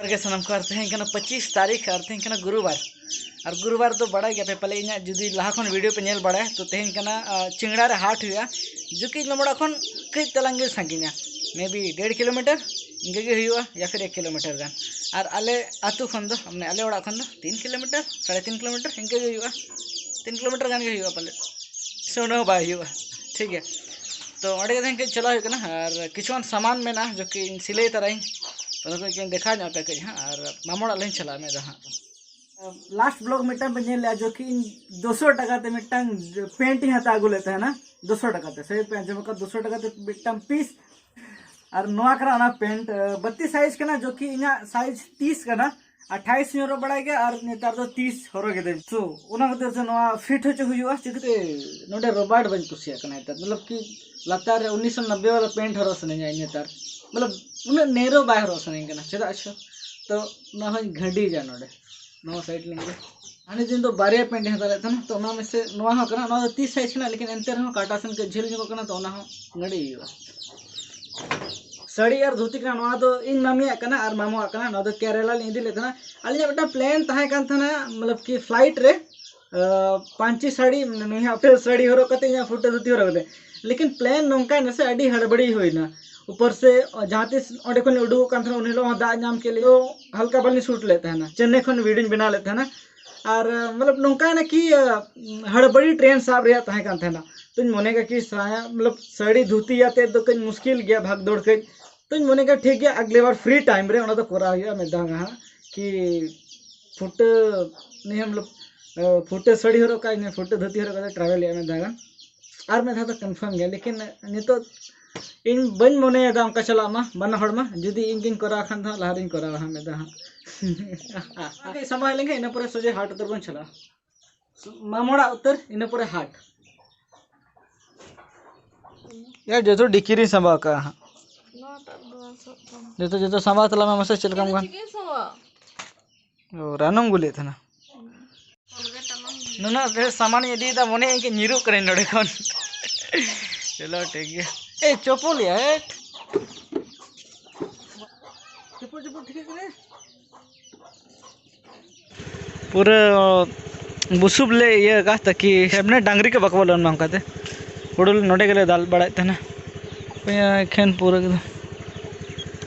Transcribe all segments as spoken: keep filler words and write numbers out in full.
ᱟᱨ ᱜᱮ ᱥᱟᱱᱟᱢ ᱠᱚ, ᱟᱨ ᱛᱮᱦᱮᱧ ᱠᱟᱱᱟ ᱯᱚᱸᱪᱤᱥ ᱛᱟᱹᱨᱤᱠᱷ, ᱟᱨ ᱛᱮᱦᱮᱧ ᱠᱟᱱᱟ ᱜᱩᱨᱩᱵᱟᱨ᱾ ᱟᱨ ᱜᱩᱨᱩᱵᱟᱨ ᱫᱚ ᱵᱟᱲᱟᱭ ᱜᱮᱭᱟ ᱯᱮ ᱯᱟᱞᱮ, ᱤᱧᱟᱹᱜ ᱡᱩᱫᱤ ᱞᱟᱦᱟ ᱠᱷᱚᱱ ᱵᱷᱤᱰᱤᱭᱳ ᱯᱮ ᱧᱮᱞ ᱵᱟᱲᱟᱭᱟ, ᱛᱚ ᱛᱮᱦᱮᱧ ᱠᱟᱱᱟ, ᱟ, ᱪᱤᱝᱲᱟ ᱨᱮ ᱦᱟᱴ ᱦᱩᱭᱩᱜᱼᱟ, ᱡᱩᱠᱤ ᱤᱧ ᱢᱟᱢᱟ ᱚᱲᱟᱜ ᱠᱷᱚᱱ ᱠᱟᱹᱡ ᱛᱟᱞᱟᱝ ᱜᱮ ᱥᱟᱺᱜᱤᱧᱟ, ᱢᱮ ᱵᱤ ᱰᱮᱲ ᱠᱤᱞᱳᱢᱤᱴᱟᱨ ᱤᱱᱠᱟᱹ ᱜᱮ ᱦᱩᱭᱩᱜᱼᱟ, ᱭᱟ ᱯᱷᱤᱨ ᱮᱠ ᱠᱤᱞᱳᱢᱤᱴᱟᱨ ᱜᱟᱱ᱾ ᱟᱨ ᱟᱞᱮ ᱟᱹᱛᱩ ᱠᱷᱚᱱ ᱫᱚ, ᱢᱟᱱᱮ ᱟᱞᱮ ᱚᱲᱟᱜ ᱠᱷᱚᱱ ᱫᱚ ᱛᱤᱱ ᱠᱤᱞᱳᱢᱤᱴᱟᱨ, ᱥᱟᱲᱮ ᱛᱤᱱ ᱠᱤᱞᱳᱢᱤᱴᱟᱨ ᱤᱱᱠᱟᱹ ᱜᱮ ᱦᱩᱭᱩᱜᱼᱟ, ᱛᱤᱱ ᱠᱤᱞᱳᱢᱤᱴᱟᱨ ᱜᱟᱱ ᱜᱮ ᱦᱩᱭᱩᱜᱼᱟ ᱯᱟᱞᱮ, ᱥᱮ ᱩᱱᱟᱹᱜ ᱦᱚᱸ ᱵᱟᱭ ᱦᱩᱭᱩᱜᱼᱟ᱾ ᱴᱷᱤᱠ ᱜᱮᱭᱟ, ᱛᱚ ᱚᱸᱰᱮ ᱜᱮ ᱛᱮᱦᱮᱧ ᱠᱟᱹᱡ ᱪᱟᱞᱟᱣ ᱦᱩᱭᱩᱜ ᱠᱟᱱᱟ, ᱟᱨ ᱠᱤᱪᱷᱩᱜᱟᱱ ᱥᱟᱢᱟᱱ ᱢᱮᱱᱟᱜᱼᱟ, ᱡᱚᱠᱤ ᱤᱧ ᱥᱤᱞᱟᱹᱭ ᱛᱟᱨᱟᱭᱟᱹᱧ, ᱛᱚ ᱚᱱᱟ ᱠᱚ ᱠᱟᱹᱡ ᱫᱮᱠᱷᱟᱣ ᱧᱚᱜ ᱟᱯᱮ ᱠᱟᱹᱡ ᱦᱟᱸᱜ, ᱟᱨ ᱢᱟᱢᱚ ᱚᱲᱟᱜ ᱞᱤᱧ ᱪᱟᱞᱟᱜᱼᱟ ᱢᱤᱫ ᱫᱷᱟᱣ ᱦᱟᱸᱜ᱾ ᱞᱟᱥᱴ ᱵᱞᱚᱜ ᱢᱤᱫᱴᱟᱝ ᱯᱮ ᱧᱮᱞ ᱞᱮᱜᱼᱟ, ᱡᱚᱠᱤ ᱤᱧ ᱫᱩᱥᱚ ᱴᱟᱠᱟ ᱛᱮ ᱢᱤᱫᱴᱟᱝ ᱯᱮᱱᱴ ᱤᱧ ᱦᱟᱛᱟᱣ ᱟᱹᱜᱩ ᱞᱮᱫ ᱛᱟᱦᱮᱱᱟ, ᱫᱩᱥᱚ ᱴᱟᱠᱟ ᱛᱮ, ᱥᱟᱹᱨᱤ ᱯᱮ ᱟᱸᱡᱚᱢ ᱟᱠᱟᱫ, ᱫᱩᱥᱚ ᱴᱟᱠᱟ ᱛᱮ ᱢᱤᱫᱴᱟᱝ ᱯᱤᱥ᱾ ᱟᱨ ᱱᱚᱣᱟ ᱠᱟᱱᱟ ᱚᱱᱟ ᱯᱮᱱᱴ, ᱟᱸ, ᱵᱟᱛᱤᱥ ᱥᱟᱭᱤᱡ ᱠᱟᱱᱟ, ᱡᱚᱠᱤ ᱤᱧᱟᱹᱜ ᱥᱟᱭᱤᱡ ᱛᱤᱥ ᱠᱟᱱᱟ, ᱟᱴᱷᱟᱭᱤᱥ ᱤᱧ ᱦᱚᱨᱚᱜ ᱵᱟᱲᱟᱭ ᱜᱮᱭᱟ, ᱟᱨ ᱱᱮᱛᱟᱨ ᱫᱚ ᱛᱤᱥ ᱦᱚᱨᱚᱜ ᱮᱫᱟᱹᱧ᱾ ᱛᱚ ᱚᱱᱟ ᱠᱷᱟᱹᱛᱤᱨ ᱛᱮ ᱱᱚᱣᱟ ᱯᱷᱤᱴ ᱦᱚᱪᱚ ᱦᱩᱭᱩᱜᱼᱟ᱾ ᱪᱤᱠᱟᱹᱛᱮ ᱱᱚᱰᱮ ᱨᱚᱵᱟᱨᱴ ᱵᱟᱹᱧ ᱠᱩᱥᱤᱭᱟᱜ ᱠᱟᱱᱟ ᱱᱮᱛᱟᱨ, ᱢᱚᱛᱞᱚᱵ ᱠᱤ ᱞᱟᱛᱟᱨ ᱨᱮ ᱩᱱᱤᱥᱥᱚ ᱱᱚᱵᱵᱳᱭ ᱣᱟᱞᱟ ᱯᱮᱱᱴ ᱦᱚᱨᱚᱜ ᱥᱟᱱᱟᱧᱟ ᱤᱧ ᱱᱮᱛᱟᱨ, ᱢᱚᱛᱞᱚᱵ ᱩᱱᱟᱹᱜ ᱱᱮᱨᱳ ᱵᱟᱭ ᱦᱚᱨᱚᱜ ᱥᱟᱱᱟᱧ ᱠᱟᱱᱟ, ᱪᱮᱫᱟᱜ ᱪᱚ᱾ ᱛᱚ ᱚᱱᱟ ᱦᱚᱸᱧ ᱜᱷᱟᱹᱰᱤᱭᱟ ᱱᱚᱰᱮ, ᱱᱚᱣᱟ ᱥᱟᱭᱤᱰ ᱞᱤᱧ ᱜᱮ᱾ ᱦᱟᱱᱮ ᱫᱤᱱ ᱫᱚ ᱵᱟᱨᱭᱟ ᱯᱮᱱᱴ ᱤᱧ ᱦᱟᱛᱟᱣ ᱞᱮᱫ ᱛᱟᱦᱮᱱᱟ, ᱛᱚ ᱚᱱᱟ ᱢᱮᱥᱮ ᱱᱚᱣᱟ ᱦᱚᱸ ᱠᱟᱱᱟ, ᱱᱚᱣᱟ ᱫᱚ ᱛᱤᱥ ᱥᱟᱭᱤᱡ ᱠᱟᱱᱟ, ᱞᱮᱠᱤᱱ ᱮᱱᱛᱮ ᱨᱮᱦᱚᱸ ᱠᱟᱴᱟ ᱥᱮᱱ ᱠᱟᱹᱡ ᱡᱷᱟᱹᱞ ᱧᱚᱜᱚᱜ ᱠᱟᱱᱟ, ᱛᱚ ᱚᱱᱟ ᱦᱚᱸ ᱜᱟᱹᱰᱤ ᱦᱩᱭᱩᱜᱼᱟ᱾ ᱥᱟᱹᱲᱤ ᱟᱨ ᱫᱷᱩᱛᱤ ᱠᱟᱱᱟ, ᱱᱚᱣᱟ ᱫᱚ ᱤᱧ ᱢᱟᱢᱤᱭᱟᱜ ᱠᱟᱱᱟ ᱟᱨ ᱢᱟᱢᱚᱣᱟᱜ ᱠᱟᱱᱟ, ᱱᱚᱣᱟ ᱫᱚ ᱠᱮᱨᱟᱞᱟ ᱞᱤᱧ ᱤᱫᱤ ᱞᱮᱫ ᱛᱟᱦᱮᱱᱟ᱾ ᱟᱹᱞᱤᱧᱟᱜ ᱢᱤᱫᱴᱟᱝ ᱯᱞᱮᱱ ᱛᱟᱦᱮᱸ ᱠᱟᱱ ᱛᱟᱦᱮᱱᱟ, ᱢᱚᱛᱞᱚᱵ ᱠᱤ ᱯᱷᱞᱟᱭᱤᱴ ᱨᱮ, ᱟᱸ, ᱯᱟᱹᱧᱪᱤ ᱥᱟᱹᱲᱤ, ᱢᱟᱱᱮ ᱱᱩᱭ ᱦᱟᱸᱜ ᱥᱟᱹᱲᱤ ᱦᱚᱨᱚᱜ ᱠᱟᱛᱮ ᱤᱧᱟᱹᱜ ᱯᱷᱩᱴᱟᱹ ᱫᱷᱩᱛᱤ ᱦᱚᱨᱚᱜ ᱠᱟᱛᱮ, ᱞᱮᱠᱤᱱ ᱯᱞᱮᱱ ᱱᱚᱝᱠᱟ ᱱᱟᱥᱮ ᱟᱹᱰᱤ ᱦᱟᱲᱵᱟᱲᱤ ᱦᱩᱭᱱᱟ᱾ ᱩᱯᱚᱨ ᱥᱮ ᱡᱟᱦᱟᱸ ᱛᱤᱥ ᱚᱸᱰᱮ ᱠᱷᱚᱱ ᱩᱰᱩᱠᱚᱜ ᱠᱟᱱ ᱛᱟᱦᱮᱱᱟ, ᱩᱱ ᱦᱤᱞᱳᱜ ᱦᱚᱸ ᱫᱟᱜ ᱧᱟᱢ ᱠᱮᱫ ᱞᱮ, ᱦᱟᱞᱠᱟ ᱵᱟᱞᱤᱧ ᱥᱩᱴ ᱞᱮᱫ ᱛᱟᱦᱮᱱᱟ, ᱪᱮᱱᱱᱟᱭ ᱠᱷᱚᱱ ᱵᱷᱤᱰᱤᱭᱳᱧ ᱵᱮᱱᱟᱣ ᱞᱮᱫ ᱛᱟᱦᱮᱱᱟ᱾ ᱟᱨ ᱢᱚᱛᱞᱚᱵ ᱱᱚᱝᱠᱟᱭᱮᱱᱟ ᱠᱤ, ᱦᱟᱲᱵᱟᱲᱤ ᱴᱨᱮᱱ ᱥᱟᱵ ᱨᱮᱭᱟᱜ ᱛᱟᱦᱮᱸ ᱠᱟᱱ ᱛᱟᱦᱮᱱᱟ᱾ ᱛᱚᱧ ᱢᱚᱱᱮ ᱠᱮᱫᱟ ᱠᱤ ᱥᱟᱭᱟ, ᱢᱚᱛᱞᱚᱵ ᱥᱟᱹᱲᱤ ᱫᱷᱩᱛᱤ ᱟᱛᱮᱫ ᱫᱚ ᱠᱟᱹᱡ ᱢᱩᱥᱠᱤᱞ ᱜᱮᱭᱟ ᱵᱷᱟᱜᱽ ᱫᱚᱲ ᱠᱟᱹᱡ᱾ ᱛᱚᱧ ᱢᱚᱱᱮ ᱠᱮᱫᱟ ᱴᱷᱤᱠ ᱜᱮᱭᱟ, ᱟᱜᱞᱮ ᱵᱟᱨ ᱯᱷᱨᱤ ᱴᱟᱭᱤᱢ ᱨᱮ ᱚᱱᱟ ᱫᱚ ᱠᱚᱨᱟᱣ ᱦᱩᱭᱩᱜᱼᱟ ᱢᱤᱫ ᱫᱷᱟᱣ ᱦᱟᱸᱜ, ᱠᱤ ᱯᱷᱩᱴᱟᱹ ᱱᱤᱭᱟᱹ ᱢᱚᱛᱞᱚᱵ, ᱟ, ᱯᱷᱩᱴᱟᱹ ᱥᱟᱹᱲᱤ ᱦᱚᱨᱚᱜ ᱠᱟᱜ ᱤᱧ, ᱯᱷᱩᱴᱟᱹ ᱫᱷᱩᱛᱤ ᱦᱚᱨᱚᱜ ᱠᱟᱛᱮ ᱴᱨᱟᱵᱷᱮᱞ ᱦᱩᱭᱩᱜᱼᱟ ᱢᱤᱫ ᱫᱷᱟᱣ ᱜᱟᱱ᱾ ᱟᱨ ᱢᱤᱫ ᱫᱷᱟᱣ ᱫᱚ ᱠᱚᱱᱯᱷᱟᱨᱢ ᱜᱮᱭᱟ, ᱞᱮᱠᱤᱱ ᱱᱤᱛᱚᱜ ᱤᱧ ᱵᱟᱹᱧ ᱢᱚᱱᱮᱭᱮᱫᱟ ᱚᱱᱠᱟ ᱪᱟᱞᱟᱜ ᱢᱟ ᱵᱟᱱᱟ ᱦᱚᱲ ᱢᱟ᱾ ᱡᱩᱫᱤ ᱤᱧ ᱜᱤᱧ ᱠᱚᱨᱟᱣ ᱠᱷᱟᱱ ᱫᱚ ᱦᱟᱸᱜ ᱞᱟᱦᱟ ᱨᱤᱧ ᱠᱚᱨᱟᱣᱟ ᱦᱟᱸᱜ ᱢᱤᱫ ᱫᱷᱟᱣ ᱦᱟᱸᱜ᱾ ᱟᱜᱮ ᱥᱟᱢᱵᱟᱭ ᱞᱮᱱᱠᱷᱟᱱ ᱤᱱᱟᱹ ᱯᱚᱨᱮ ᱥᱚᱡᱷᱮ ᱦᱟᱴ ᱩᱛᱟᱹᱨ ᱵᱚᱱ ᱪᱟᱞᱟᱜᱼᱟ᱾ ᱢᱟᱢᱚᱲᱟᱜ ᱩᱛᱟᱹᱨ, ᱤᱱᱟᱹ ᱯᱚᱨᱮ ᱦᱟᱴ᱾ ᱭᱟᱨ, ᱡᱚᱛᱚ ᱰᱤᱠᱤ ᱨᱤᱧ ᱥᱟᱢᱵᱟᱣ ᱠᱟᱜᱼᱟ ᱦᱟᱸᱜ᱾ ᱱᱚᱣᱟᱴᱟᱜ ᱫᱚ ᱵᱟᱝ ᱥᱟᱵ ᱠᱟᱱᱟ᱾ ᱡᱚᱛᱚ, ᱡᱚᱛᱚ ᱥᱟᱢᱵᱟᱣ ᱛᱟᱞᱟᱝ ᱢᱮ ᱢᱟᱥᱮ, ᱪᱮᱫ ᱞᱮᱠᱟᱢ ᱜᱟᱱ? ᱪᱤᱠᱟᱹᱧ ᱥᱟᱢᱵᱟᱣᱟ? ᱚ, ᱨᱟᱱᱩᱢ ᱜᱩᱞᱮᱫ ᱛᱟᱦᱮᱱᱟ᱾ ᱠᱚᱞᱜᱮᱴ ᱟᱞᱚᱢ ᱱᱩᱱᱟᱹᱜ ᱰᱷᱮᱨ ᱥᱟᱢᱟᱱᱤᱧ ᱤᱫᱤᱭᱮᱫᱟ, ᱢᱚᱱᱮ ᱤᱧ ᱠᱤ ᱧᱤᱨᱩᱜ ᱠᱟᱹᱱᱟᱹᱧ ᱱᱚᱰᱮ ᱠᱷᱚᱱ᱾ ᱪᱚᱞᱚ, ᱴᱷᱤᱠ ᱜᱮᱭᱟ᱾ ᱮᱭ, ᱪᱚᱯᱚᱞ ᱭᱟ, ᱦᱮᱴ᱾ ᱯᱩᱨᱟᱹ ᱵᱩᱥᱩᱵ ᱞᱮ ᱤᱭᱟᱹ ᱟᱠᱟᱫ, ᱛᱟᱠᱤ ᱮᱢᱱᱤ ᱰᱟᱝᱨᱤ ᱠᱚ ᱵᱟᱠᱚ ᱵᱚᱞᱚᱱ ᱢᱟ ᱚᱱᱠᱟᱛᱮ᱾ ᱦᱩᱲᱩ ᱱᱚᱰᱮ ᱜᱮᱞᱮ ᱫᱟᱞ ᱵᱟᱲᱟᱭᱮᱫ ᱛᱟᱦᱮᱱᱟ᱾ ᱮᱠᱷᱮᱱ ᱯᱩᱨᱟᱹ ᱮᱠᱫᱚᱢ᱾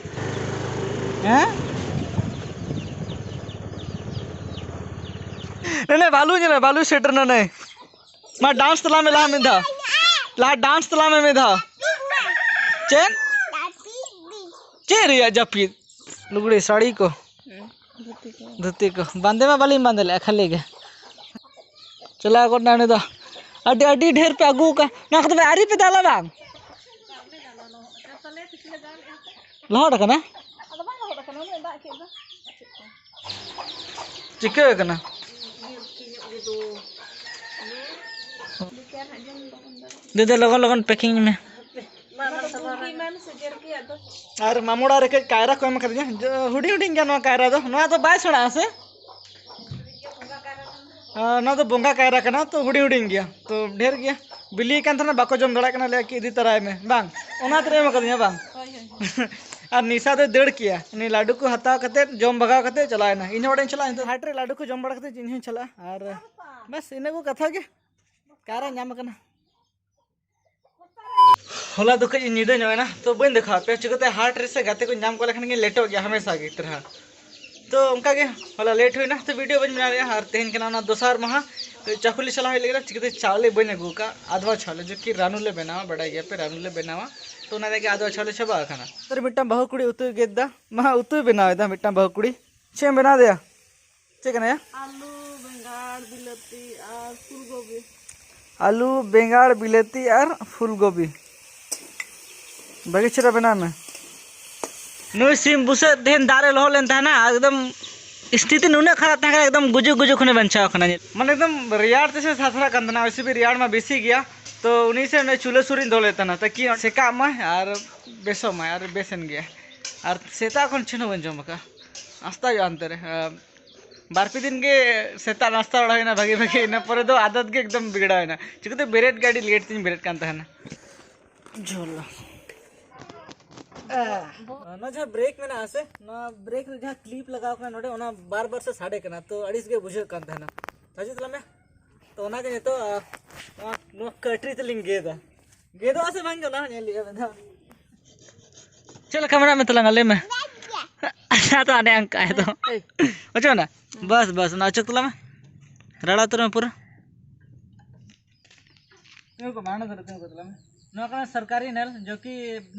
ᱦᱮᱸ? ᱱᱮ, ᱱᱮ, ᱵᱟᱹᱞᱩ ᱧᱮᱞ ᱢᱮ, ᱵᱟᱹᱞᱩ ᱥᱮᱴᱮᱨ ᱱᱟ ᱱᱮ᱾ ᱢᱟ, ᱰᱟᱱᱥ ᱛᱟᱞᱟᱝ ᱢᱮ ᱞᱟᱦᱟ ᱢᱤᱫ ᱫᱷᱟᱣ᱾ ᱞᱟᱦᱟ ᱰᱟᱱᱥ ᱛᱟᱞᱟᱝ ᱢᱮ ᱢᱤᱫ ᱫᱷᱟᱣ᱾ ᱪᱮᱫ? ᱪᱮᱫ ᱨᱮᱭᱟᱜ ᱡᱟᱹᱯᱤᱫ? ᱞᱩᱜᱽᱲᱤ, ᱥᱟᱹᱲᱤ ᱠᱚ? ᱦᱩᱸ, ᱫᱷᱩᱛᱤ ᱠᱚ᱾ ᱫᱷᱩᱛᱤ ᱠᱚ᱾ ᱵᱟᱸᱫᱮ ᱢᱟ ᱵᱟᱹᱞᱤᱧ ᱵᱟᱸᱫᱮ ᱞᱮᱫᱼᱟ, ᱠᱷᱟᱹᱞᱤ ᱜᱮ᱾ ᱪᱟᱞᱟᱣ ᱜᱚᱫ ᱱᱟ ᱩᱱᱤ ᱫᱚ᱾ ᱟᱹᱰᱤ, ᱟᱹᱰᱤ ᱰᱷᱮᱨ ᱯᱮ ᱟᱹᱜᱩ ᱟᱠᱟᱫ᱾ ᱱᱚᱣᱟ ᱠᱚᱫᱚ ᱟᱹᱣᱨᱤ ᱯᱮ ᱫᱟᱞᱟ ᱵᱟᱝ? ᱞᱚᱦᱚᱫ ᱟᱠᱟᱱᱟ? ᱪᱤᱠᱟᱹ ᱟᱠᱟᱱᱟ? ᱫᱮ, ᱫᱮ, ᱞᱚᱜᱚᱱ, ᱞᱚᱜᱚᱱ packing ᱢᱮ᱾ ᱟᱨ ᱢᱟᱢᱚ ᱚᱲᱟᱜ ᱨᱮ ᱠᱟᱹᱡ ᱠᱟᱭᱨᱟ ᱠᱚ ᱮᱢ ᱟᱠᱟᱫᱤᱧᱟ᱾ ᱡᱚ-, ᱦᱩᱰᱤᱧ ᱦᱩᱰᱤᱧ ᱜᱮᱭᱟ ᱱᱚᱣᱟ ᱠᱟᱭᱨᱟ ᱫᱚ᱾ ᱱᱚᱣᱟ ᱫᱚ ᱵᱟᱭ ᱥᱮᱬᱟᱜᱼᱟ ᱥᱮ? ᱟᱨ ᱱᱚᱣᱟ ᱫᱚ ᱵᱚᱸᱜᱟ ᱠᱟᱭᱨᱟ ᱠᱟᱱᱟ, ᱛᱚ ᱦᱩᱰᱤᱧ ᱦᱩᱰᱤᱧ ᱜᱮᱭᱟ, ᱛᱚ ᱰᱷᱮᱨ ᱜᱮᱭᱟ᱾ ᱵᱤᱞᱤ ᱠᱟᱱ ᱛᱟᱦᱮᱱᱟ, ᱵᱟᱠᱚ ᱡᱚᱢ ᱫᱟᱲᱮᱭᱟᱜ ᱠᱟᱱᱟ, ᱞᱟᱹᱭᱟ ᱠᱤ ᱤᱫᱤ ᱛᱟᱨᱟᱭ ᱢᱮ, ᱵᱟᱝ? ᱚᱱᱟ ᱛᱮᱨᱮ ᱮᱢ ᱟᱠᱟᱫᱤᱧᱟ, ᱵᱟᱝ? ᱦᱳᱭ, ᱦᱳᱭ᱾ ᱟᱨ ᱱᱤᱥᱟ ᱫᱚᱭ ᱫᱟᱹᱲ ᱠᱮᱭᱟ, ᱩᱱᱤ ᱞᱟᱹᱰᱩ ᱠᱚ ᱦᱟᱛᱟᱣ ᱠᱟᱛᱮᱫ, ᱡᱚᱢ ᱵᱷᱟᱜᱟᱣ ᱠᱟᱛᱮᱫ ᱪᱟᱞᱟᱣ ᱮᱱᱟ᱾ ᱤᱧ ᱦᱚᱸ ᱚᱲᱟᱜ ᱤᱧ ᱪᱟᱞᱟᱜᱼᱟ ᱱᱤᱛᱚᱜ᱾ ᱦᱟᱴ ᱨᱮ ᱞᱟᱹᱰᱩ ᱠᱚ ᱡᱚᱢ ᱵᱟᱲᱟ ᱠᱟᱛᱮᱫ ᱤᱧ ᱦᱚᱸᱧ ᱪᱟᱞᱟᱜᱼᱟ᱾ ᱟᱨ ᱵᱟᱥ, ᱤᱱᱟᱹ ᱠᱚ ᱠᱟᱛᱷᱟ ᱜᱮ᱾ ᱠᱟᱭᱨᱟ ᱧᱟᱢ ᱟᱠᱟᱱᱟ᱾ ᱦᱚᱞᱟ ᱫᱚ ᱠᱟᱹᱡ ᱤᱧ ᱧᱤᱫᱟᱹ ᱧᱚᱜ ᱮᱱᱟ, ᱛᱚ ᱵᱟᱹᱧ ᱫᱮᱠᱷᱟᱣ ᱟᱯᱮᱭᱟ᱾ ᱪᱤᱠᱟᱹᱛᱮ ᱦᱟᱴ ᱨᱮᱥᱮ ᱜᱟᱛᱮ ᱠᱚ ᱧᱟᱢ ᱠᱚ ᱞᱮᱠᱷᱟᱱ ᱜᱤᱧ ᱞᱮᱴᱚᱜ ᱜᱮᱭᱟ ᱦᱟᱢᱮᱥᱟ ᱜᱮ ᱛᱟᱨᱟ᱾ ᱛᱚ ᱚᱱᱠᱟ ᱜᱮ ᱦᱚᱞᱟ ᱞᱮᱴ ᱦᱩᱭᱱᱟ, ᱛᱚ ᱵᱷᱤᱰᱤᱭᱳ ᱵᱟᱹᱧ ᱵᱮᱱᱟᱣ ᱞᱮᱫᱼᱟ᱾ ᱟᱨ ᱛᱮᱦᱮᱧ ᱠᱟᱱᱟ ᱚᱱᱟ ᱫᱚᱥᱟᱨ ᱢᱟᱦᱟ᱾ ᱪᱟᱠᱩᱞᱤ ᱪᱟᱞᱟᱣ ᱦᱩᱭ ᱞᱮᱱᱟ, ᱪᱤᱠᱟᱹᱛᱮ ᱪᱟᱣᱞᱮ ᱵᱟᱹᱧ ᱟᱹᱜᱩ ᱟᱠᱟᱫ, ᱟᱫᱣᱟ ᱪᱟᱣᱞᱮ, ᱡᱚᱠᱤ ᱨᱟᱱᱩ ᱞᱮ ᱵᱮᱱᱟᱣᱟ, ᱵᱟᱰᱟᱭ ᱜᱮᱭᱟᱯᱮ ᱨᱟᱱᱩ ᱞᱮ ᱵᱮᱱᱟᱣᱟ᱾ ᱛᱚ ᱚᱱᱟ ᱞᱟᱹᱜᱤᱫ ᱟᱫᱣᱟ ᱪᱟᱣᱞᱮ ᱪᱟᱵᱟ ᱟᱠᱟᱱᱟ᱾ ᱛᱚ ᱢᱤᱫᱴᱟᱝ ᱵᱟᱹᱦᱩ ᱠᱩᱲᱤ ᱩᱛᱩᱭ ᱜᱮᱫ ᱮᱫᱟ, ᱢᱟ ᱩᱛᱩᱭ ᱵᱮᱱᱟᱣ ᱮᱫᱟ ᱢᱤᱫᱴᱟᱝ ᱵᱟᱹᱦᱩ ᱠᱩᱲᱤ᱾ ᱪᱮᱫ ᱮᱢ ᱵᱮᱱᱟᱣ ᱮᱫᱟ? ᱪᱮᱫ ᱠᱟᱱᱟᱭᱟ? ᱟᱹᱞᱩ, ᱵᱮᱸᱜᱟᱲ, ᱵᱤᱞᱟᱹᱛᱤ ᱟᱨ ᱯᱷᱩᱞ ᱜᱳᱵᱤ᱾ ᱟᱹᱞᱩ, ᱵᱮᱸᱜᱟᱲ, ᱵᱤᱞᱟᱹᱛᱤ ᱟᱨ ᱯᱷᱩᱞ ᱜᱳᱵᱤ᱾ ᱵᱷᱟᱹᱜᱤ ᱪᱮᱦᱨᱟ ᱵᱮᱱᱟᱣ ᱢᱮ᱾ ᱱᱩᱭ ᱥᱤᱢ ᱵᱩᱥᱟᱹᱜ ᱛᱮᱦᱮᱧ ᱫᱟᱜ ᱨᱮ ᱞᱚᱦᱚᱫ ᱞᱮᱱ ᱛᱟᱦᱮᱱᱟ, ᱮᱠᱫᱚᱢ ᱥᱛᱷᱤᱛᱤ ᱱᱩᱱᱟᱹᱜ ᱠᱷᱟᱨᱟᱯ ᱛᱟᱦᱮᱸ ᱠᱟᱱᱟ, ᱮᱠᱫᱚᱢ ᱜᱩᱡᱩᱜ ᱜᱩᱡᱩᱜ ᱠᱷᱚᱱᱮ ᱵᱟᱧᱪᱟᱣ ᱠᱟᱱᱟ᱾ ᱢᱟᱱᱮ ᱮᱠᱫᱚᱢ ᱨᱮᱭᱟᱲ ᱛᱮᱥᱮ ᱥᱟᱥᱨᱟᱜ ᱠᱟᱱ ᱛᱟᱦᱮᱱᱟ, ᱳᱭᱥᱮ ᱵᱷᱤ ᱨᱮᱭᱟᱲ ᱢᱟ ᱵᱮᱥᱤ ᱜᱮᱭᱟ᱾ ᱛᱚ ᱩᱱᱤ ᱥᱮ ᱚᱱᱮ ᱪᱩᱞᱦᱟᱹ ᱥᱩᱨ ᱨᱤᱧ ᱫᱚᱦᱚ ᱞᱮᱫ ᱛᱟᱦᱮᱱᱟ, ᱛᱟᱠᱤ ᱥᱮᱠᱟᱜ ᱢᱟᱭ ᱟᱨ ᱵᱮᱥᱚᱜ ᱢᱟᱭ, ᱟᱨ ᱵᱮᱥ ᱮᱱ ᱜᱮᱭᱟ᱾ ᱟᱨ ᱥᱮᱛᱟᱜ ᱠᱷᱚᱱ ᱪᱮᱫ ᱦᱚᱸ ᱵᱟᱹᱧ ᱡᱚᱢ ᱟᱠᱟᱫᱼᱟ, ᱱᱟᱥᱛᱟ ᱦᱩᱭᱩᱜᱼᱟ ᱚᱱᱛᱮ ᱨᱮ᱾ ᱵᱟᱨ ᱯᱮ ᱫᱤᱱ ᱜᱮ ᱥᱮᱛᱟᱜ ᱱᱟᱥᱛᱟ ᱵᱟᱲᱟ ᱦᱩᱭᱱᱟ ᱵᱷᱟᱜᱮ ᱵᱷᱟᱜᱮ, ᱤᱱᱟᱹ ᱯᱚᱨᱮ ᱫᱚ ᱟᱫᱚᱛ ᱜᱮ ᱮᱠᱫᱚᱢ ᱵᱤᱜᱽᱲᱟᱣ ᱮᱱᱟ᱾ ᱪᱤᱠᱟᱹᱛᱮ ᱵᱮᱨᱮᱫ ᱜᱮ ᱟᱹᱰᱤ ᱞᱮᱴ ᱛᱤᱧ ᱵᱮᱨᱮᱫ ᱠᱟᱱ ᱛᱟᱦᱮᱱᱟ᱾ ᱡᱷᱳᱞ᱾ ᱚᱱᱟ ᱡᱟᱦᱟᱸ ᱵᱨᱮᱠ ᱢᱮᱱᱟᱜᱼᱟ ᱥᱮ, ᱱᱚᱣᱟ ᱵᱨᱮᱠ ᱨᱮ ᱡᱟᱦᱟᱸ ᱠᱞᱤᱯ ᱞᱟᱜᱟᱣ ᱠᱟᱱᱟ ᱱᱚᱰᱮ, ᱚᱱᱟ ᱵᱟᱨ ᱵᱟᱨ ᱥᱮ ᱥᱟᱰᱮ ᱠᱟᱱᱟ, ᱛᱚ ᱟᱹᱲᱤᱥ ᱜᱮ ᱵᱩᱡᱷᱟᱹᱜ ᱠᱟᱱ ᱛᱟᱦᱮᱱᱟ᱾ ᱦᱤᱡᱩᱜ ᱛᱟᱞᱟᱝ ᱢᱮ᱾ ᱛᱚ ᱚᱱᱟᱜᱮ ᱱᱤᱛᱚᱜ, ᱟ, ᱱᱚᱣᱟ, ᱱᱚᱣᱟ ᱠᱟᱹᱴᱨᱤ ᱛᱮᱞᱤᱧ ᱜᱮᱫᱟ᱾ ᱜᱮᱫᱚᱜᱼᱟ ᱥᱮ ᱵᱟᱝ ᱜᱮ, ᱚᱱᱟ ᱦᱚᱸ ᱧᱮᱞ ᱦᱩᱭᱩᱜᱼᱟ ᱢᱤᱫ ᱫᱷᱟᱣ᱾ ᱪᱮᱫ ᱞᱮᱠᱟ ᱢᱮᱱᱟᱜ ᱢᱮ ᱛᱟᱞᱟᱝᱟ, ᱞᱟᱹᱭ ᱢᱮ᱾ ᱟᱫᱚ ᱟᱹᱰᱤ ᱟᱝᱠᱟ ᱫᱚ᱾ ᱮᱭ᱾ ᱚᱪᱚᱜ ᱢᱮ᱾ ᱵᱟᱥ, ᱵᱟᱥ, ᱚᱱᱟ ᱚᱪᱚᱜ ᱛᱟᱞᱟᱝ ᱢᱮ᱾ ᱨᱟᱲᱟ ᱩᱛᱟᱹᱨ ᱢᱮ ᱯᱩᱨᱟᱹ᱾ ᱛᱤᱸᱜᱩ ᱠᱚᱜ ᱢᱮ, ᱦᱟᱸᱰᱮ ᱫᱷᱟᱨᱮ ᱛᱤᱸᱜᱩ ᱠᱚᱜ ᱛᱟᱞᱟᱝ ᱢᱮ᱾ ᱱᱚᱣᱟ ᱠᱟᱱᱟ ᱥᱚᱨᱠᱟᱨᱤ ᱱᱚᱞ, ᱡᱚ ᱠᱤ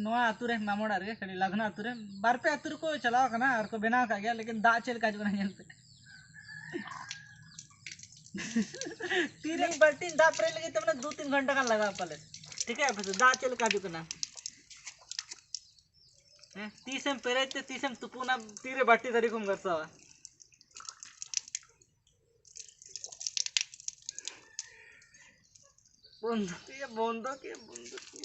ᱱᱚᱣᱟ ᱟᱹᱛᱩ ᱨᱮ, ᱢᱟᱢᱚᱲᱟ ᱨᱮᱜᱮ, ᱠᱷᱟᱹᱞᱤ ᱞᱟᱫᱷᱱᱟ ᱟᱹᱛᱩ ᱨᱮ, ᱵᱟᱨ ᱯᱮ ᱟᱹᱛᱩ ᱨᱮᱠᱚ ᱪᱟᱞᱟᱣ ᱟᱠᱟᱱᱟ ᱟᱨ ᱠᱚ ᱵᱮᱱᱟᱣ ᱟᱠᱟᱫ ᱜᱮᱭᱟ, ᱞᱮᱠᱤᱱ ᱫᱟᱜ ᱪᱮᱫ ᱞᱮᱠᱟ ᱦᱤᱡᱩᱜ ᱠᱟᱱᱟ ᱧᱮᱞ ᱯᱮ᱾ ᱛᱤᱨᱮ ᱵᱟᱹᱞᱴᱤᱱ ᱫᱟᱜ ᱯᱮᱨᱮᱡ ᱞᱟᱹᱜᱤᱫ ᱛᱮ ᱢᱟᱱᱮ ᱫᱩ ᱛᱤᱱ ᱜᱷᱚᱱᱴᱟ ᱜᱟᱱ ᱞᱟᱜᱟᱜᱼᱟ ᱯᱟᱞᱮ᱾ ᱴᱷᱤᱠ ᱜᱮᱭᱟ, ᱟᱯᱮ ᱥᱮᱫ ᱫᱟᱜ ᱪᱮᱫ ᱞᱮᱠᱟ ᱦᱤᱡᱩᱜ ᱠᱟᱱᱟ? ᱦᱮᱸ, ᱛᱤᱥᱮᱢ ᱯᱮᱨᱮᱡ ᱛᱮ ᱛᱤᱥᱮᱢ ᱛᱩᱯᱩᱱᱟ, ᱛᱤᱨᱮ ᱵᱟᱹᱴᱤ ᱛᱷᱟᱹᱨᱤ ᱠᱚᱢ ᱜᱟᱥᱟᱣᱟ? ᱵᱚᱱᱫᱚ ᱠᱮ, ᱵᱚᱱᱫᱚ ᱠᱮ, ᱵᱚᱱᱫᱚ ᱠᱮ᱾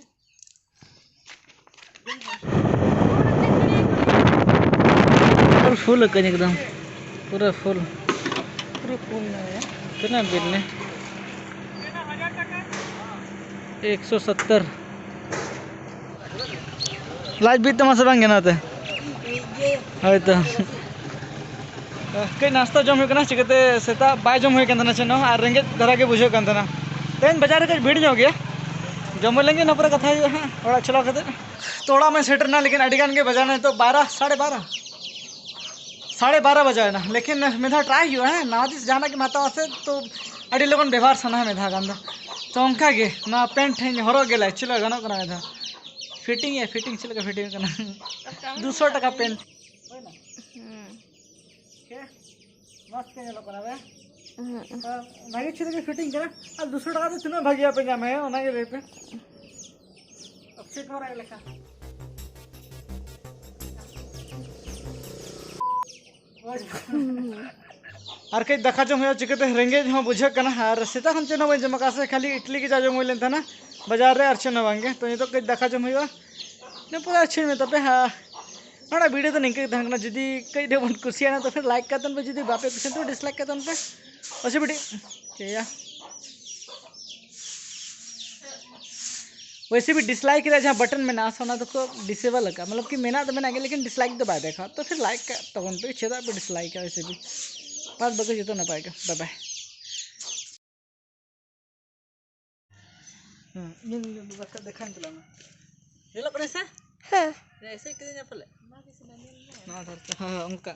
ᱯᱩᱨᱟᱹ ᱯᱷᱩᱞ ᱟᱠᱟᱱ ᱮᱠᱫᱚᱢ, ᱯᱩᱨᱟᱹ ᱯᱷᱩᱞ᱾ ᱯᱩᱨᱟᱹ ᱯᱷᱩᱞ ᱱᱟ ᱭᱟ᱾ ᱛᱤᱱᱟᱹᱜ ᱵᱤᱞ ᱱᱮ? ᱮᱠᱥᱚ ᱥᱚᱛᱛᱚᱨ᱾ ᱞᱟᱡ ᱵᱤᱫ ᱛᱟᱢᱟ ᱥᱮ ᱵᱟᱝ ᱜᱮ ᱱᱚᱛᱮ? ᱦᱳᱭ ᱛᱚ᱾ ᱠᱟᱹᱡ ᱱᱟᱥᱛᱟ ᱡᱚᱢ ᱦᱩᱭᱩᱜ ᱠᱟᱱᱟ, ᱪᱤᱠᱟᱹᱛᱮ ᱥᱮᱛᱟᱜ ᱵᱟᱭ ᱡᱚᱢ ᱦᱩᱭ ᱠᱟᱱ ᱛᱟᱦᱮᱱᱟ ᱪᱮᱫ ᱦᱚᱸ, ᱟᱨ ᱨᱮᱸᱜᱮᱡ ᱫᱷᱟᱨᱟ ᱜᱮ ᱵᱩᱡᱷᱟᱹᱜ ᱠᱟᱱ ᱛᱟᱦᱮᱱᱟ᱾ ᱛᱮᱦᱮᱧ ᱵᱟᱡᱟᱨ ᱨᱮ ᱠᱟᱹᱡ ᱵᱷᱤᱲ ᱧᱚᱜ ᱜᱮᱭᱟ, ᱡᱚᱢ ᱦᱩᱭ ᱞᱮᱱ ᱜᱮ, ᱤᱱᱟᱹ ᱯᱚᱨᱮ ᱠᱟᱛᱷᱟ ᱦᱩᱭᱩᱜᱼᱟ ᱦᱟᱸᱜ ᱚᱲᱟᱜ ᱪᱟᱞᱟᱣ ᱠᱟᱛᱮ᱾ ᱛᱚ ᱚᱲᱟᱜ ᱢᱟᱧ ᱥᱮᱴᱮᱨ ᱮᱱᱟ, ᱞᱮᱠᱤᱱ ᱟᱹᱰᱤ ᱜᱟᱱ ᱜᱮ ᱵᱟᱡᱟᱣ ᱮᱱᱟ, ᱱᱤᱛᱚᱜ ᱵᱟᱨᱚ, ᱥᱟᱲᱮ ᱵᱟᱨᱚ, ᱥᱟᱲᱮ ᱵᱟᱨᱚ ᱵᱟᱡᱟᱣ ᱮᱱᱟ᱾ ᱞᱮᱠᱤᱱ ᱢᱤᱫ ᱫᱷᱟᱣ ᱴᱨᱟᱭ ᱦᱩᱭᱩᱜᱼᱟ, ᱦᱮᱸ, ᱱᱟᱣᱟ ᱡᱤᱱᱤᱥ ᱡᱟᱦᱟᱱᱟᱜ ᱜᱮᱢ ᱦᱟᱛᱟᱣᱟ ᱥᱮ, ᱛᱚ ᱟᱹᱰᱤ ᱞᱚᱜᱚᱱ ᱵᱮᱵᱚᱦᱟᱨ ᱥᱟᱱᱟᱣᱟ ᱢᱤᱫ ᱫᱷᱟᱣ ᱜᱟᱱ ᱫᱚ᱾ ᱛᱚ ᱚᱱᱠᱟ ᱜᱮ ᱱᱚᱣᱟ ᱯᱮᱱᱴ ᱦᱚᱸᱧ ᱦᱚᱨᱚᱜ ᱜᱮ ᱞᱟᱹᱭ, ᱪᱮᱫ ᱞᱮᱠᱟ ᱜᱟᱱᱚᱜ ᱠᱟᱱᱟ ᱢᱤᱫ ᱫᱷᱟᱣ᱾ ᱯᱷᱤᱴᱤᱝ ᱮ, ᱯᱷᱤᱴᱤᱝ ᱪᱮᱫ ᱞᱮᱠᱟ ᱯᱷᱤᱴᱤᱝ ᱠᱟᱱᱟ? ᱫᱩᱥᱚ ᱴᱟᱠᱟ ᱯᱮᱱᱴ᱾ ᱦᱩᱸ᱾ ᱴᱷᱤᱠ ᱜᱮᱭᱟ? ᱢᱚᱡᱽ ᱜᱮ ᱧᱮᱞᱚᱜ ᱠᱟᱱᱟ ᱵᱮ᱾ ᱦᱩᱸ᱾ ᱟᱨ ᱵᱷᱟᱜᱮ ᱪᱷᱩᱨᱤ ᱜᱮ ᱯᱷᱤᱴᱤᱝ ᱠᱟᱱᱟ᱾ ᱟᱨ ᱫᱩᱥᱚ ᱴᱟᱠᱟ ᱛᱮ ᱛᱤᱱᱟᱹᱜ ᱵᱷᱟᱜᱮᱭᱟ ᱯᱮ ᱧᱟᱢᱟ, ᱦᱮᱸ? ᱚᱱᱟ ᱜᱮ ᱞᱟᱹᱭ ᱯᱮ᱾ ᱚᱠᱥᱤ ᱠᱚ ᱨᱮ ᱞᱮᱠᱟ᱾ ᱟᱨ ᱠᱟᱹᱡ ᱫᱟᱠᱟ ᱡᱚᱢ ᱦᱩᱭᱩᱜᱼᱟ, ᱪᱤᱠᱟᱹᱛᱮ ᱨᱮᱸᱜᱮᱡ ᱦᱚᱸ ᱵᱩᱡᱷᱟᱹᱜ ᱠᱟᱱᱟ᱾ ᱟᱨ ᱥᱮᱛᱟᱜ ᱠᱷᱚᱱ ᱪᱮᱫ ᱦᱚᱸ ᱵᱟᱹᱧ ᱡᱚᱢ ᱟᱠᱟᱫᱼᱟ ᱥᱮ, ᱠᱷᱟᱹᱞᱤ ᱤᱰᱞᱤ ᱜᱮ ᱡᱟ ᱡᱚᱢ ᱦᱩᱭ ᱞᱮᱱ ᱛᱟᱦᱮᱱᱟ ᱵᱟᱡᱟᱨ ᱨᱮ, ᱟᱨ ᱪᱮᱫ ᱦᱚᱸ ᱵᱟᱝ ᱜᱮ᱾ ᱛᱚ ᱱᱤᱛᱚᱜ ᱠᱟᱹᱡ ᱫᱟᱠᱟ ᱡᱚᱢ ᱦᱩᱭᱩᱜᱼᱟ, ᱤᱱᱟᱹ ᱯᱚᱨᱮ ᱟᱨ ᱪᱮᱫ ᱢᱮᱛᱟ ᱯᱮ, ᱦᱟ, ᱱᱚᱰᱮ ᱵᱷᱤᱰᱤᱭᱳ ᱫᱚ ᱱᱤᱝᱠᱟᱹ ᱜᱮ ᱛᱟᱦᱮᱸ ᱠᱟᱱᱟ᱾ ᱡᱩᱫᱤ ᱠᱟᱹᱡ ᱰᱷᱮᱨ ᱵᱚᱱ ᱠᱩᱥᱤᱭᱟᱜᱼᱟ ᱛᱚ ᱯᱷᱤᱨ ᱞᱟᱭᱤᱠ ᱠᱟᱛᱮᱱ ᱯᱮ, ᱡᱩᱫᱤ ᱵᱟᱯᱮ ᱠᱩᱥᱤᱭᱟᱜᱼᱟ ᱛᱚ ᱰᱤᱥᱞᱟᱭᱤᱠ ᱠᱟᱛᱮᱱ ᱯᱮ᱾ ᱚᱥᱩᱵᱤᱫᱷᱟ ᱪᱮᱫ ᱭᱟ? ᱵᱟᱹᱭᱥᱤ ᱵᱤ ᱰᱤᱥᱞᱟᱭᱤᱠ ᱨᱮᱭᱟᱜ ᱡᱟᱦᱟᱸ ᱵᱟᱴᱚᱱ ᱢᱮᱱᱟᱜᱼᱟ ᱥᱮ ᱚᱱᱟ ᱫᱚᱠᱚ ᱰᱤᱥᱮᱵᱚᱞ ᱟᱠᱟᱫᱼᱟ, ᱢᱚᱛᱞᱚᱵ ᱠᱤ ᱢᱮᱱᱟᱜ ᱫᱚ ᱢᱮᱱᱟᱜ ᱜᱮᱭᱟ ᱞᱮᱠᱤᱱ ᱰᱤᱥᱞᱟᱭᱤᱠ ᱫᱚ ᱵᱟᱭ ᱫᱮᱠᱷᱟᱣᱟ᱾ ᱛᱚ ᱯᱷᱤᱨ ᱞᱟᱭᱤᱠ ᱠᱟᱜ ᱛᱟᱵᱚᱱ ᱯᱮ, ᱪᱮᱫᱟᱜ ᱯᱮ ᱰᱤᱥᱞᱟᱭᱤᱠᱟ? ᱵᱟᱹᱭᱥᱤ ᱵᱤ ᱵᱟᱫ ᱵᱟᱹᱠᱤ ᱡᱚᱛᱚ ᱱᱟᱯᱟᱭ ᱜᱮ᱾ ᱵᱟᱭ ᱵᱟᱭ᱾ ᱦᱮᱸ, ᱤᱧ ᱵᱟᱠᱷᱟᱡ ᱫᱮᱠᱷᱟᱧ ᱪᱟᱞᱟᱜ ᱢᱮ᱾ ᱧᱮᱞᱚᱜ ᱠᱟᱱᱟ ᱥᱮ? ᱦᱮᱸ᱾ ᱮᱥᱮᱫ ᱠᱤᱫᱤᱧᱟ ᱯᱟᱞᱮ᱾ ᱱᱚᱣᱟ ᱫᱷᱟᱨᱮ ᱛᱮ, ᱦᱮᱸ, ᱦᱮᱸ, ᱚᱱᱠᱟ᱾